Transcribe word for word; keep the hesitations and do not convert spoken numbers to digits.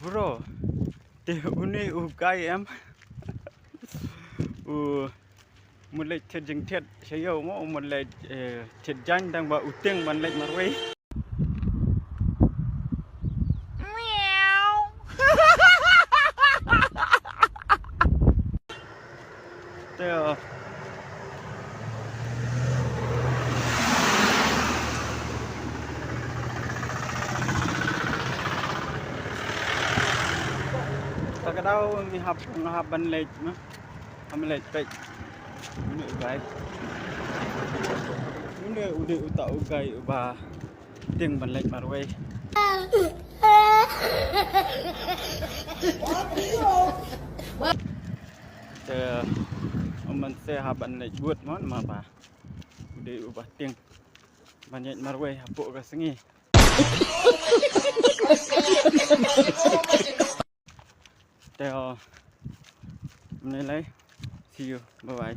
Bro, te une u guy em. U mut leit thied jingthied sha ïew mo, u mut leit, eh, thied jaiñ tang ba u tieng ban leit marwei. Te, uh, ta ka daw ngi hap, nga hap ban leit, na. Hap ban leit peit. Une u guy. Une, une uta u guy uba tieng ban leit marwei. Te, u man se hap ban leit bud mon ma ba u dei uba tieng ban leit marwei hapoh ka sngi. Te, uh, mne lai. See you. Bye bye.